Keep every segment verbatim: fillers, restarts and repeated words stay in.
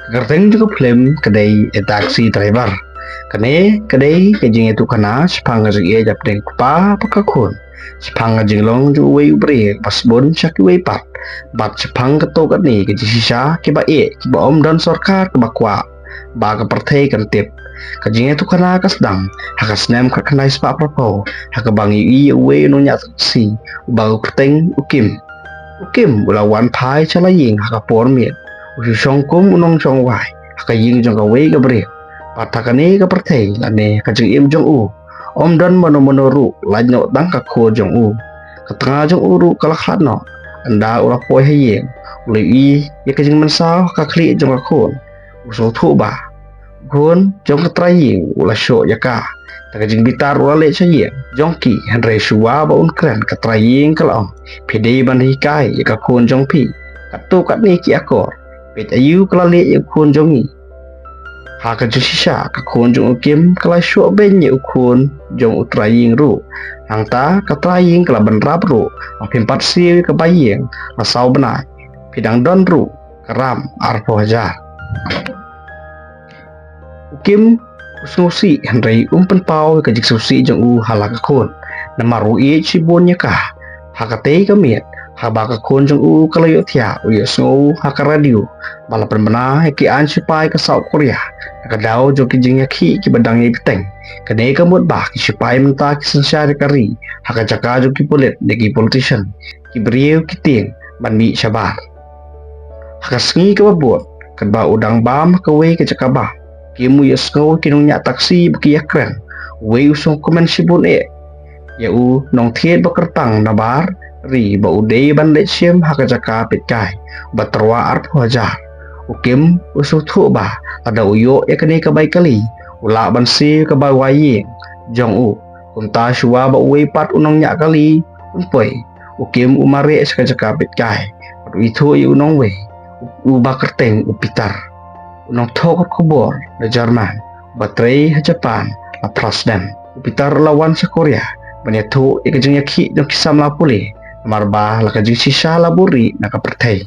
Ka kyrteng jong ka film ka dei A Taxi Driver. Kane ka dei ka jingïathuhkhana shaphang ka jingïeit hapdeng u kpa bad ka khun, shaphang ka jinglong jong uwei u briew ba sbun sha kiwei pat, bad shaphang katto katne ka jingshisha kiba eh kiba ym don sorkar kaba kwah ba ka pyrthei kan tip. Ka jingïathuhkhana ka sdang ha ka snem khatkhyndai spah phraphew, ha kaba ngi ïohi ïa uwei u nongñiah taxi uba u kyrteng u Kim. U Kim u la wan phai sha la ïing ha ka por miet, u shu shong kum u nongshong wai ha ka ïing jong kawei ka briew. Bad ha kane ka pyrthei lane ka jingim jong u, ym don mano mano ruh lait noh tang ka khun jong u. Ka tnga jong u ruh ka la khlad noh. Ynda u la poi ha ïing, u la ïohi ïa ka jingmynsaw ha ka khlieh jong ka khun. U sngewthuh ba u khun jong ka trai ïing u la shoh ïa ka. Da ka jingbitar u la leit sha ïing jong ki, hynrei shuwa ba un kren ka trai ïing ka la ong, phi dei ban hikai ïa ka khun jong phi katto katne ki akor. Peit aïu ka la leh ïa u khun jong ngi. Ha ka jingshisha ka khun jong u Kim ka la shoh beiñ ïa u khun jong u trai ïing ruh. Nangta ka trai ïing ka la bynrap ruh, ba phim pat siew ïa ka bai ïing la saw bnai, phi dang don ruh ka ram arphew hajar. U Kim u sngewsih hynrei um pynpaw ïa ka jingsngewsih jong u ha la ka khun, namar u ïeit shibun ïa ka. Ha katei ka miet, haba ka khun jong u ka la ïohthiah, u ïohsngew ha ka radio ba la pynbna ïa ki aiñ sipai ka South Korea na ka daw jong ki jingïakhih kiba dang ïai bteng. Kane ka mut ba ki sipai mynta ki synshar ïa ka ri ha ka jaka jong ki pulit ne ki politician, ki briew ki tieng ban mih shabar. Ha ka sngi kaba bud, katba u dang bam ha kawei ka jaka bam, u Kim u ïohsngew ki nongñiah taxi ba ki ïakren. Uwei u sngewkmen shibun eh ïa u nongthied ba kyrpang nabar ri ba u dei ban leit shim ha ka jaka peitkai ba tyrwa arphew hajar. U Kim u sngewthuh ba lada u ïoh ïa kane ka bai kali, u lah ban siew ka bai wai ïing jong u. Kumta shuwa ba uwei pat u nongñiah kali un poi, u Kim u mareh sha ka jaka peitkai bad u ithuh ïa u nongwei uba kyrteng u Peter, u nongthoh kot khubor na German uba trei ha Japan la phra snem. U Peter u la wan sha Korea ban ïathuh ïa ka jingïakhih jong ki samla pule, namar ba la ka jingshisha la buhrieh na ka pyrthei.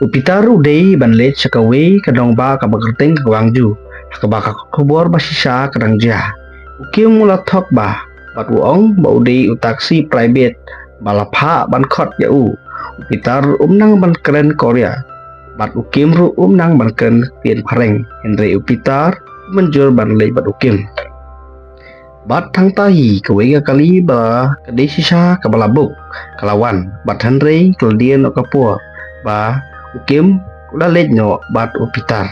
U Peter u dei ban leit sha kawei ka nongbah kaba kyrteng ka Gwangju, ha kaba ka khubor ba shisha ka dang jia. U Kim u la thok ba, bad u ong ba u dei u taxi private ba la phah ban khot ïa u. U Peter um nang ban kren Korea, bad u Kim ruh um nang ban kren ktien Phareng, hynrei u Peter u mynjur ban leit bad u Kim. Bad hangta hi kawei ka kali ba ka dei shisha kaba la book ka la wan, bad hynrei ka la dien noh ka por ba u Kim u la leit noh bad u Peter.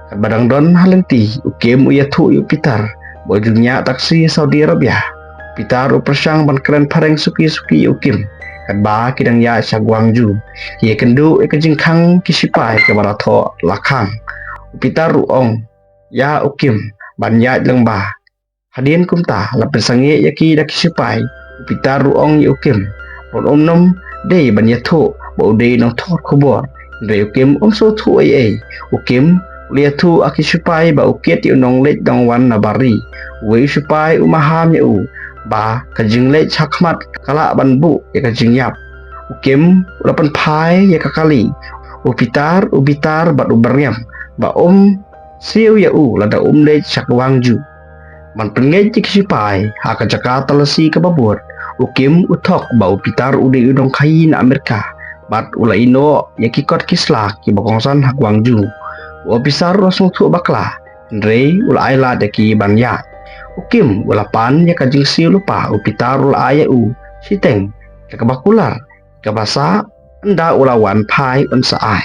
Katba dang don ha lynti, u Kim u ïathuh ïa u Peter ba u ju ñiah taxi Saudi Arabia. U Peter u pyrshang ban kren Phareng suki suki ïa u Kim, katba ki dang ïaid sha Gwangju. Ki ïakynduh ïa ka jingkhang ki sipai kaba la thoh la khang. U Peter u ong ïa u Kim ban ïaid lyngba. Hadien kumta la pynsangeh ïa ki da ki sipai. U Peter u ong ïa u Kim ba um nym dei ban ïathuh ba u dei u nongthoh khubor, hynrei u Kim um sngewthuh ei ei. U Kim u la ïathuh ha ki sipai ba u kit ïa u nongleit nongwan na bar ri. Uwei u sipai u maham ïa u ba ka jingleit shakhmat ka lah ban buh ïa ka jingïap. U Kim u la pynphai ïa ka kali, u Peter u bitar bad u byrngem ba um siew ïa u lada um leit sha Gwangju. Ban pynngeit ïa ki sipai ha ka jaka talasi kaba bud, u Kim u thok ba u Peter u dei u nongkhaïi na Amerika bad u la ïehnoh ïa ki kot ki sla kiba kongsan ha Gwangju. U ophisar u la sngewthuh bakla, hynrei u la ai lad ïa ki ban ïaid. U Kim u la pan ïa ka jingsiew lypa u Peter u la ai ïa u shiteng da kaba kular, kaba sah, ynda u la wan phai un sa ai.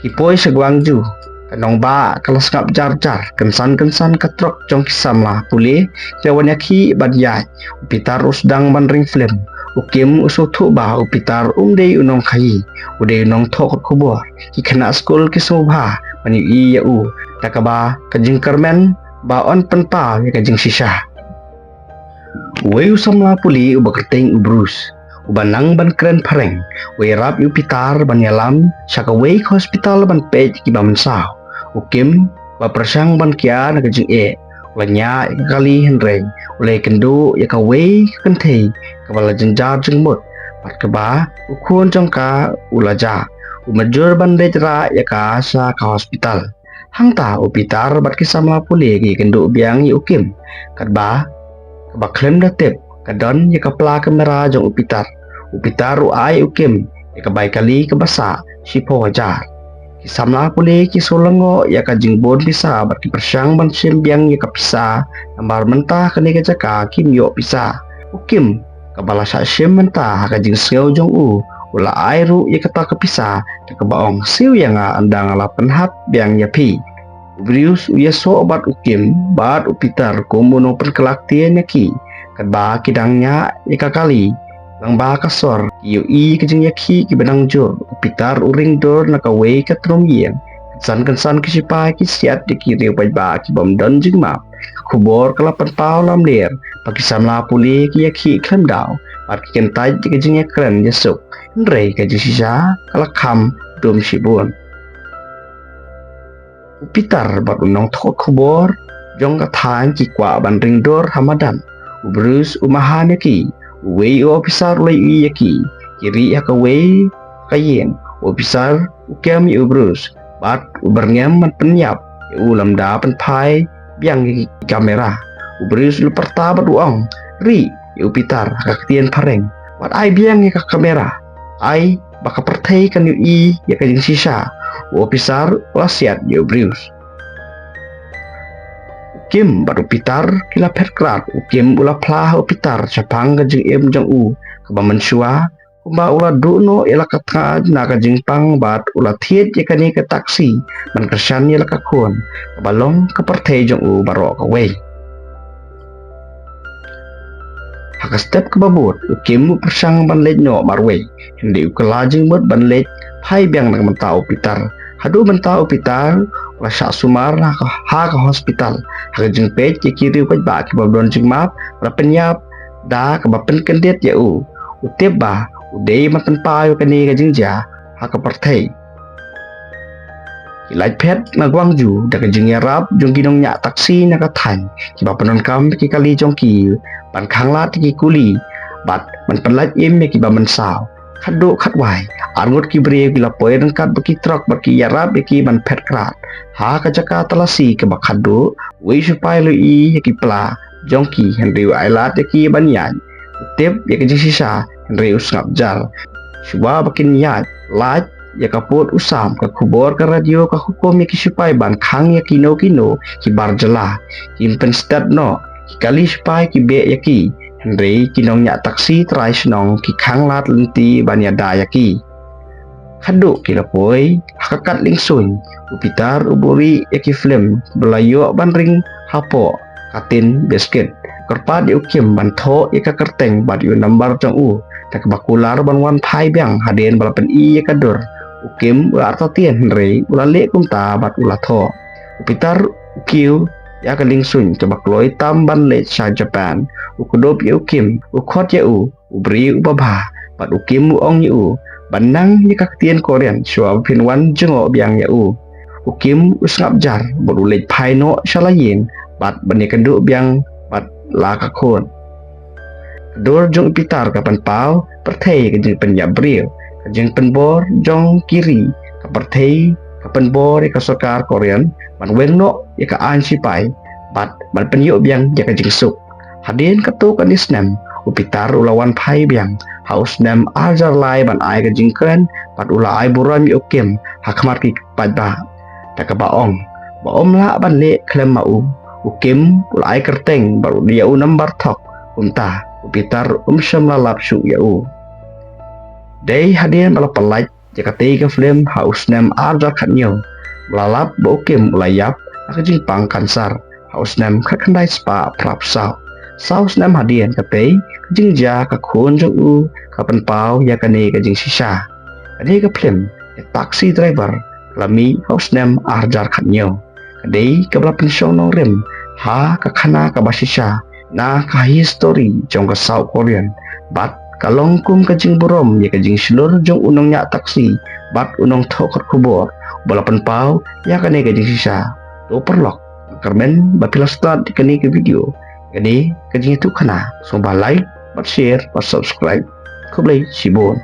Ki poi sha Gwangju. Ka nongbah ka la sngap jar jar, kynsan kynsan ka trok jong ki samla pule ki la wan ïakhih bad ïaid. U Peter u sdang ban ring film. U Kim u sngewthuh ba u Peter um dei u nongkhaïi, u dei u nongthoh kot khubor. Ki khynnah skul ki sngewbha ban ïohi ïa u, da kaba ka jingkyrmen ba un pynpaw ïa ka jingshisha. Uwei u samla pule uba kyrteng u Bruce uba nang ban kren Phareng u ïarap ïa u Peter ban ïalam sha kawei ka hospital ban peit ïa kiba mynsaw. U Kim uba pyrshang ban kiar na ka jingeh u la ñiah ïa ka kali, hynrei u la ïakynduh ïa kawei ka kynthei kaba la jynjar jingmut bad kaba u khun jong ka u la jah. u mynjur ban leit rah ïa ka sha ka hospital. Hangta u Pitar bad ki samla pule ki kynduh biang ïa u Kim. Katba kaba khlem da tip, ka don ïa ka pla kamera jong u Pitar. U Pitar u ai u Kim ïa ka bai kali kaba sah shiphew hajar. Ki samla pule ki shu lyngngoh ïa ka jingbun pisa bad ki pyrshang ban shim biang ïa ka pisa, namar mynta kane ka jaka kim ïoh pisa. U Kim, kaba la shah shim mynta ha ka jingsngew jong u, u la ai ruh ïa kata ka pisa, da kaba ong, siew ïa nga, ynda nga la pynhap biang ïa phi. U Bruce u ïasoh bad u Kim bad u Pitar kum u nongpynkylla ktien ïa ki. Katba ki dang ñiah ïa ka kali lang ba ka sor, ki ïohi ka jingïakhih kiba nang jur. U Pitar u ring dur na kawei ka tnum ïing. Kynsan kynsan ki shipai ki siat ïa ki riew paidbah kibym don jingmap. Ka khubor ka la pynpaw lamler, ba ki samla pule ki ïakhih khlem daw bad ki kyntait ïa ka jingïakren ïasuk. Hynrei ka jingshisha ka la kham dum shibun. U Pitar bad u nongthoh khubor jong ka thaiñ ki kwah ban ring dur ha madan. U Bruce u maham ïa ki, uwei u ophisar u la ïohi ïa ki. Ki rieh ha kawei ka ïing. U ophisar u kem ïa u Bruce bad u byrngem ban pynïap ïa u lymda pynphai biang ïa ki kamera. U Bruce u la pyrta bad u ong, rieh ïa u Pitar ha ka ktien phareng bad ai biang ïa ka kamera. Ai ba ka pyrthei kan ïohi ïa ka jingshisha. U ophisar u la siat ïa u Bruce. U Kim bad u Pitar ki la phet krad. U Kim u la phla ha u Pitar shaphang ka jingim jong u kaba mynshuwa, kumba u la duh noh ïa la ka tnga na ka jingpang bad u la thied ïa kane ka taksi ban kyrshan ïa la ka khun, kaba long ka pyrthei jong u baroh kawei. Ha ka step kaba bud, u Kim u pyrshang ban leit noh marwei, hynrei u kylla jingmut ban leit phai biang na ka bynta u Pitar. Haduh mynta u Pitar u la shah sumar ha ka, ha ka hospital. Ha ka jingpeit ïa ki riew paidbah kiba don jingmap, u la pynïap da kaba pynkyndit ïa u. U tip ba u dei ban pynpaw ïa kane ka jingjia ha ka pyrthei. Ki lait phet na Gwangju da ka jingïarap jong ki nongñiah taksi na ka thaiñ, kiba pyndonkam ïa ki kali jong ki ban khanglad ïa ki kuli bad ban pynlait im ïa kiba mynsaw. Khatduh khatwai, arngut ki briew ki la poi ryngkat bad ki trok bad ki ïarap ïa ki ban phet krad. Ha ka jaka talasi kaba khatduh, uwei u sipai u la ïohi ïa ki pla jong ki, hynrei u ailad ïa ki ban ïaid. U tip ïa ka jingshisha, hynrei u sngap jar. Shuwa ba kin ïaid lait ïa ka pud u sam, ka khubor ka radio ka hukum ïa ki sipai ban khang ïa kino kino ki bar jylla. Kim pynstet noh, ki kali sipai ki beh ïa ki, hynrei ki nongñiah taksi trai shnong ki khanglad lynti ban ïada ïa ki. Khatduh ki la poi ha ka kat liengsuiñ, u Pitar u buh rieh ïa ki film ba la ïoh ban ring hapoh ka tin biskit. Kyrpad ïa u Kim ban thoh ïa ka kyrteng bad ïa u nambar jong u, da kaba kular ban wan phai biang hadien ba la pyni ïa ka dur. U Kim u la artatien, hynrei u la leh kumta bad u la thoh. U Pitar u kiew ïa ka liengsuiñ kaba kloi tam ban leit sha Japan. U kdup ïa u Kim, u khot ïa u, u briew uba bha, bad u Kim u ong ïa u ban nang ïa ka ktien Korean shuwa ba phin wan jngoh biang ïa u. U Kim u sngap jar bad u leit phai noh sha la ïing bad ban ïakynduh biang bad la ka khun. Ka dur jong u Pitar ka pynpaw pyrthei ka jingpynïap briew, ka jingpynbor jong ki ri, ka pyrthei ka pynbor ïa ka sorkar Korean ban weng noh ïa ka aiñ sipai bad ban pynïoh biang ïa ka jingsuk. Hadien katto katne snem, u Pitar u la wan phai biang ha u snem ar hajar lai ban ai ka jingkren bad u la ai burom ïa u Kim ha khmat ki paidbah, da kaba ong ba um lah ban leh khlem ma u. U Kim u la ai kyrteng bad u dei ïa u nambar thok. Kumta u Pitar um shym la lap shuh ïa u. Dei hadien ba la pynlait ïa katei ka film ha u snem ar hajar khathynñiew, ba la lap ba u Kim u la ïap ha ka jingpang kansar ha u snem khatkhyndai spah phra phew saw. Saw snem hadien katei ka jingjia, ka khun jong u ka pynpaw ïa kane ka jingshisha. Kane ka film The Taxi Driver ka la mih ha u snem ar hajar khathynñiew. Ka dei kaba la pynshong nongrim ha ka khana kaba shisha na ka histori jong ka South Korean bad ka long kum ka jingburom ïa ka jingshlur jong u nongñiah taksi bad u nongthoh khubor ba la pynpaw ïa kane ka jingshisha. To paralok, kyrmen ba phi la sngewtynnat ïa kane ka video, kane ka jingïathuhkhana, sngewbha like bad share bad subscribe. Khublei shibun.